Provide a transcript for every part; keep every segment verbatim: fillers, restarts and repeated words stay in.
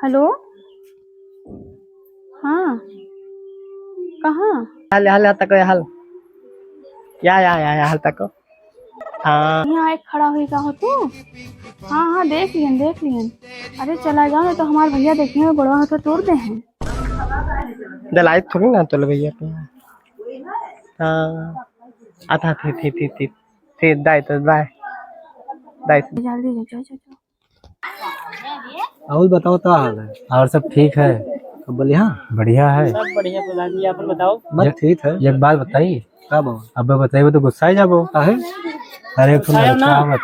हेलो, हाँ, कहाँ? हाल, हाल, हाल तको, हाल। या, या, या, या, हाल तको। हाँ। यहाँ एक खड़ा हुई का हो तू? हाँ, हाँ, देख लियन, देख लियन। अरे चला जाओ, नहीं तो हमार भैया देखिए, गोड़वा हाथ तोड़ दे हैं। दलाई थोड़ी ना तोल भैया के। हाँ। अच्छा, ठीक, ठीक, ठीक, ठीक। ठीक, दाई तो, दाई। दाई तो। जल्दी जा, जा, जा, जा। और बताओ, का हाल है? और सब ठीक है। सब बढ़िया? बढ़िया है। सब बढ़िया प्रधान जी, आपन बताओ। बस ये, ठीक है। एक बात बताई। का बाबा? अब बताइबो तो गुस्सा ही जाबो। काहे? अरे, एक ठो गुस्सा लड़का ना। आवत।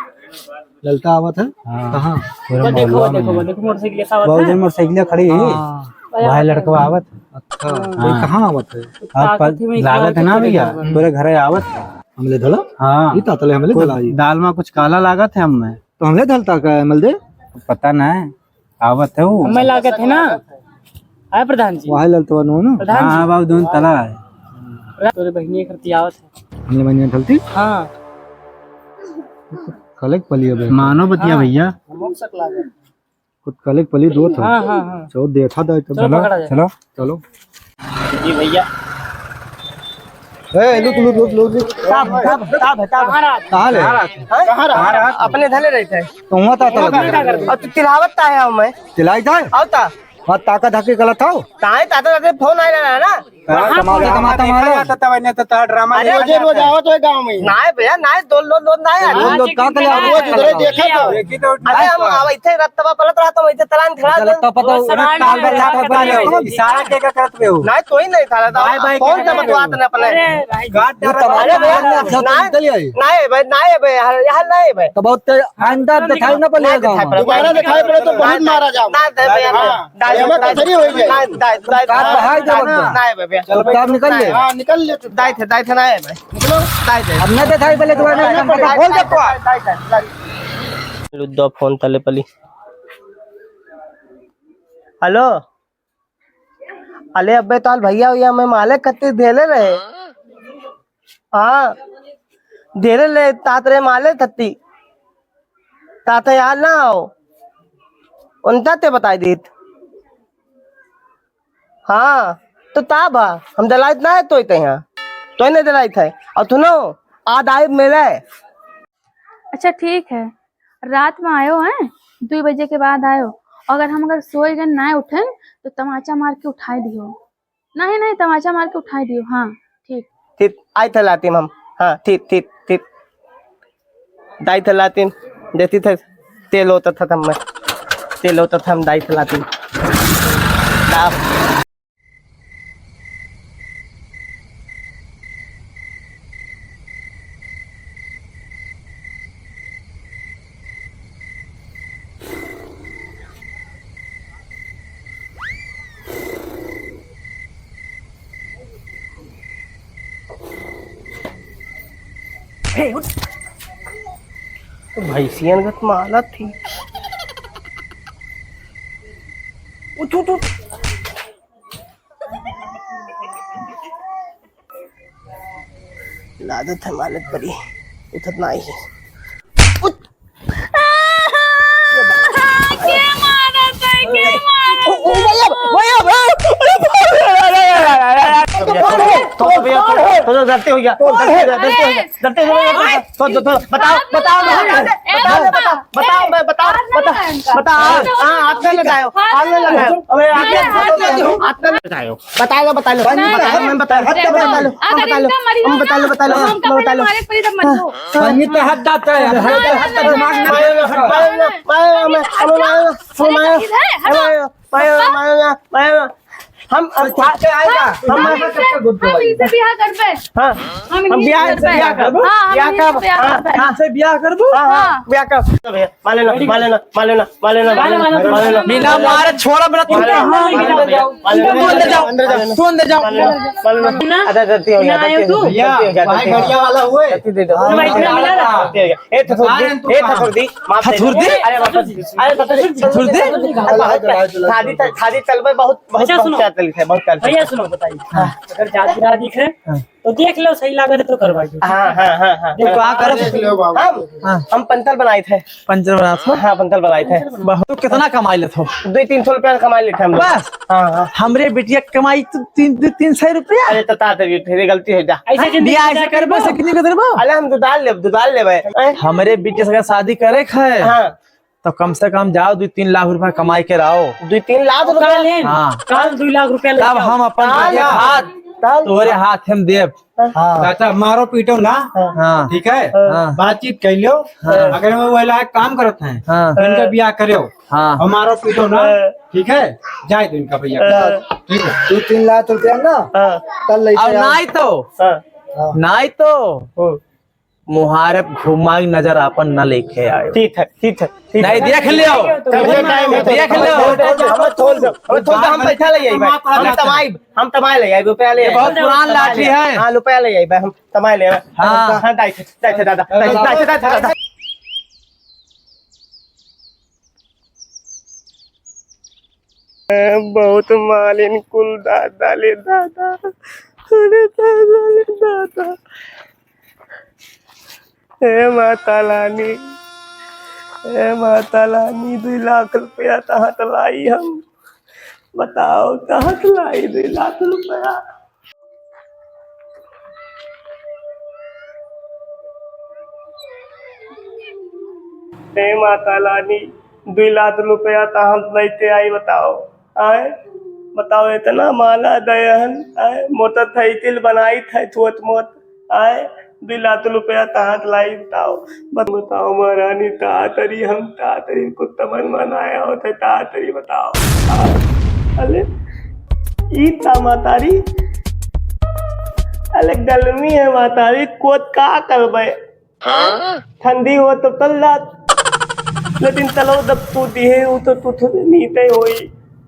लड़का आवत है? हाँ। कहाँ? पूरे वो देखो, मोहल्ला वो देखो, में। वो देखो, मोटरसाइकिल के साथ बहुत है। दिन मोटरसाइकिल खड़ी है। हाँ। भाई लड़का आवत है। अच्छा, हाँ। ये कहाँ आवत है? आप ताकत ही में लागत है ना खड़ा भैया, है। पूरे घर आवत है। हमले धला? हाँ। ये तातले हमले कुछ धला ये। दाल में कुछ काला लागत है हमें। तो हमले धलता का है, हमले दे? पता नहीं। आवत है वो। हमें लागत है ना। आए प्रधान जी। वहाँ ललतवा नो ना? प्रधान हाँ, जी। हाँ, बाबू, दोनों तला है। तोरे बहिनी एक रत्ती आवत है। हमने बहिनी ढलती? हाँ। कलेक पलिया बे। मानो बतिया हाँ। भैया। खुद कलेक पली दो था। हाँ, हाँ, हाँ। चलो देखा दा तो चलो चलो, पकड़ा जाए। चलो। चलो। जी भैया। ए, लुक, लुक, लुक, लुक, लुक। ताब, ताब, ताब है, ताब। कहाँ रहा? कहाँ ले? कहाँ रहा? हाँ? कहाँ रहा? अपने धले रहते हैं। तो हुआ था, था। और तू तिलावत ता है, मैं तिलाई था? आओ ता। हाँ, ताका धाके गलत हो। ताए ताता ताते फोन आए रहा ना। हाँ, कमाता, कमाता मारो। ताता बने तो तार ड्रामा अरे, नहीं रोजे रोज आवत है गाँव में। नाय भैया, नाय, दो लोग, लोग नाय। रोज लोग का कले रोज उधरे देखा तो। देखी तो अरे, हम आवे इथे रत्तवा पलत रहा तो इथे तलान खड़ा तो। रत्ता पता वो सामान ताल बल्ला पर बने हो। इशारा के का करत रहे हो? नाय, तो ही नहीं था, बाय बाय कौन सा बतवात ने अपने? अरे, काट डाला। अरे भैया, नाय, नाय भाई, नाय भाई, यार, यार नाय भाई। तो बहुत आइंदा दिखाई ना पड़ेगा। दोबारा दिखाई पड़े तो बहुत मारा जाओ। ना दे भैया, हाँ। दाई, ये मत दाई, सही हो जाए। दाई, दाई, दाई, दाई, दाई, दाई, दाई, दाई, चलो, दाई, दाई, निकल ले। हाँ, निकल ले चुप। दाई थे, दाई थे, ना है भाई। निकलो। दाई थे। अब ना दिखाई पहले तुम्हारे, दाई, दाई, खोल दे तो। दाई, दाई, दाई। लुद्दो फोन तले पली। हेलो। अले अबे ताल भैया, भैया, मैं माले खत्ती धेले रहे। हाँ, धेरे ले तात रे माले थत्ती। ताते यार ना आओ। उनता ते बताई दीत। हाँ, तो ता बा, हम दलाइत ना है तोय ते यहाँ। तोय नहीं दलाइत है। और सुनो, आद आइब मेले। अच्छा ठीक है, रात में आयो हैं, दुई बजे के बाद आयो। अगर हम अगर सोए गए ना उठेन, तो तमाचा मार के उठाए दियो। नहीं, नहीं, तमाचा मार के उठाए दियो। हाँ, ठीक। ठीक, आई थे लातिम हम। हाँ, ठीक, ठीक, ठीक। दाई थे लातिम, देती थे, तेल होता था हम में। तेल होता था हम दाई थे लातिम। दा- हे, उठ। तो भैंसियन गत माला थी। उठ, उठ, उठ। लादत है मालत परी, उठत नाही। उठ। के मारत है, के मारत है? ओ, ओ, भैया, भैया, भैया। तो, तो भैया, तो, तो, तो गलती हो गया। गलती हो गया, गलती हो गया। गलती हो गया। तो, तो, तो, बताओ, बताओ, बताओ, बताओ, बताओ, मैं बताओ, बताओ, बताओ, बताओ। हाँ, हाथ नहीं लगाओ, हाथ नहीं लगाओ। अबे, हाथ नहीं लगाओ, हाथ नहीं लगाओ। बताए लो, बताए लो, नहीं, बताए लो, नहीं, मैं बताए लो, हत्या बताए लो, अगर हम बताए लो, इनका मरी हम बताए लो, ना, बताए लो, तो हम हमका बताए पहले लो। मारे पड़ी तब मरबो। हाँ। हम ही तो हद जाता है, हम तो हद जाता है, दिमाग ना मारे, मारे, मारे, मारे, मारे, मारे, मारे, मारे, मारे, मारे, मारे, मारे, मारे, हम, हम, हम, हम, हम इनसे बियाह करबे। हाँ। हम हम इनसे बियाह, बियाह करबे। बियाह करबो। हाँ, हम बियाह इनसे करबो। बियाह हाँ, करबे। हाँ, हाँ, हाँ। बियाह करबो। माले ना, माले ना, माले ना, माले ना, माले ना, माले ना। बिना मारे छोड़ा बड़ा तुम। माले ना, माले ना, माले ना। तुम अंदर जाओ, माले ना। तुम अंदर जाओ। माले ना। अच्छा, गलती हो गया, ना आयो गलती हो तू। गया, गलती हो गया, भाई, गलती हो गया। गलती दे दो। हाँ, भाई, इतना मिला ना। गलती हो गया। ए, तो छोड़ दे, ए, तो छोड़ दे, माफ कर दे। छोड़ दे। अरे, वापस, अरे, वापस, छोड़ दे। अरे, बहुत, शादी, शादी चल रही, बहुत, बहुत अच्छा, सुनो। पहुंचा चल, है, बहुत कर भैया सुनो, बताइए। हाँ। अगर जादू राह दिखे, हाँ। तो देख लो, सही लागत है तो करवाइए। हाँ, हाँ, हाँ, हाँ। देखो, हाँ, कर देख लो बाबू। हम, हाँ। हम पंचर बनाइत है। पंचर बनाइत हो? हाँ, पंचर बनाइत है। बहुत, तो कितना कमाई लेत हो? दुइ तीन सौ रुपया कमाई लेत है हम लोग। बस? हाँ, हाँ। हमरे बिटिया के कमाई तो तीन, दुइ तीन सौ रुपया। अरे, तो ता, ता, ये गलती हो जा। ऐसे जिंदगी बियाह ऐसे गुजारते करबो, हो? से कितनी के देबो? अरे, हम दुधार लेब, दुधार लेबे। हैं? हमरे बिटिया से अगर शादी करे के है, हाँ। तो कम से कम जाओ, दुइ तीन लाख रुपया कमाई के लाओ। दुइ तीन लाख और रुपया? काल है, हाँ। काल दुइ लाख रुपया लेके तब आओ। हम अपन काल? हाथ काल? तोहरे हाथ हम देब। हाँ। चाचा, मारो पीटो ना। हाँ। ठीक है? हाँ। बातचीत कर लो। हाँ। अगर वो वाला काम करत हैं, हाँ। तो इनका बियाह करो। हाँ। और मारो पीटो ना। हाँ। ठीक है? जाए दो इनका भैया। हाँ। ठीक है। दुइ तीन लाख रुपया ना, हाँ। कल लेके और आओ। नाई तो, हाँ। नाई तो, हाँ। मुहारब घुमाई नजर आपन न लेके आयो। ठीक है, ठीक है, ठीक नहीं, है। देख लियो। तब ये टाइम है, देख लियो। हम थोल दो, हम थोल दो, हम पैसा ले आइबे। हम तमाई, हम तमाई ले आइबे, रुपया ले ये बहुत आइबे। पुरान लाठी है। हाँ, रुपया ले आइबे, हम तमाई ले आइबे। हाँ। हाँ, दाई थे, दाई थे दादा, दाई थे, दाई थे, दाई थे दादा। बहुत मालिन कुल दादा ले दादा, अरे दादा ले दादा। हे माता रानी, हे माता रानी, दुइ लाख रुपया कहाँ से लाई हम? बताओ, कहाँ से लाई दुइ लाख रुपया? हे माता रानी, दुइ लाख रुपया कहाँ से लइके आई बताओ? आए, बताओ, इतना माला दयहन, आए, मोटरसाइकिल बनाई थे छोट मोट, आए, दुइ लाख रुपया कहाँ से लाई बताओ? बत-, बताओ महारानी, तातरी हम तातरी कुत्ता मन मनाया होता, तातरी बताओ। आए, अले, ई ता मातारी, अले गर्मी है मातारी, कोट का करबे? हाँ? ठंडी हो तो चल जात, लेकिन चलो जब तू दिहे हो तो तू थोड़े नीते होई।